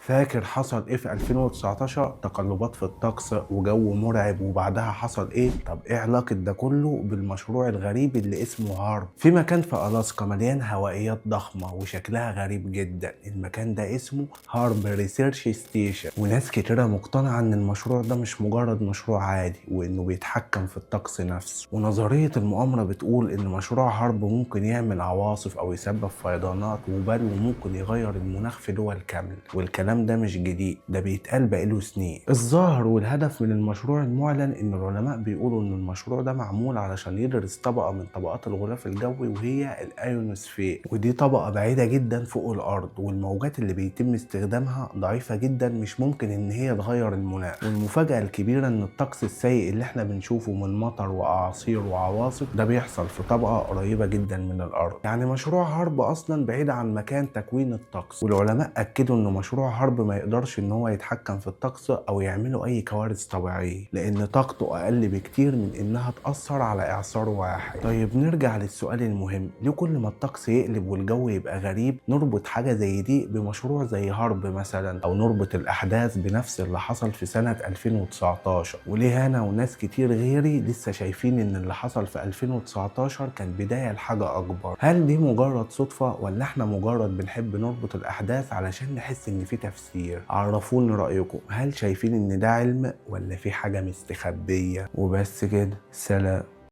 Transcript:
فاكر حصل ايه في 2019؟ تقلبات في الطقس وجو مرعب، وبعدها حصل ايه؟ طب ايه علاقة ده كله بالمشروع الغريب اللي اسمه هارب؟ في مكان في ألاسكا مليان هوائيات ضخمة وشكلها غريب جدا، المكان ده اسمه هارب ريسيرش ستيشن، وناس كتيرة مقتنعة ان المشروع ده مش مجرد مشروع عادي، وانه بيتحكم في الطقس نفسه. ونظرية المؤامرة بتقول ان مشروع هارب ممكن يعمل عواصف او يسبب فيضانات وبل وممكن يغير المناخ في دول كاملة. والكلام ده مش جديد، ده بيتقال بقاله سنين. الظاهر والهدف من المشروع المعلن ان العلماء بيقولوا ان المشروع ده معمول علشان يدرس طبقة من طبقات الغلاف الجوي وهي الايونوسفير، ودي طبقة بعيدة جدا فوق الارض، والموجات اللي بيتم استخدامها ضعيفة جدا، مش ممكن ان هي تغير المناخ. والمفاجأة الكبيرة ان الطقس السيء اللي احنا بنشوفه من مطر واعاصير وعواصف ده بيحصل في طبقة قريبة جدا من الارض. يعني مشروع هارب اصلا بعيد عن مكان تكوين الطقس، والعلماء اكدوا ان مشروع هارب ما يقدرش ان هو يتحكم في الطقس او يعملوا اي كوارث طبيعية، لان طاقته اقل بكتير من انها تأثر على اعصار واحد. طيب نرجع للسؤال المهم، ليه كل ما الطقس يقلب والجو يبقى غريب نربط حاجة زي دي بمشروع زي هارب مثلا، او نربط الاحداث بنفس اللي حصل في سنة 2019؟ وليه انا وناس كتير غيري لسه شايفين ان اللي حصل في 2019 كان بداية لحاجة اكبر؟ هل دي مجرد صدفة، ولا احنا مجرد بنحب نربط الاحداث علشان نحس ان في تفسير؟ عرفوني رأيكم، هل شايفين ان ده علم ولا في حاجة مستخبية؟ وبس كده، سلام.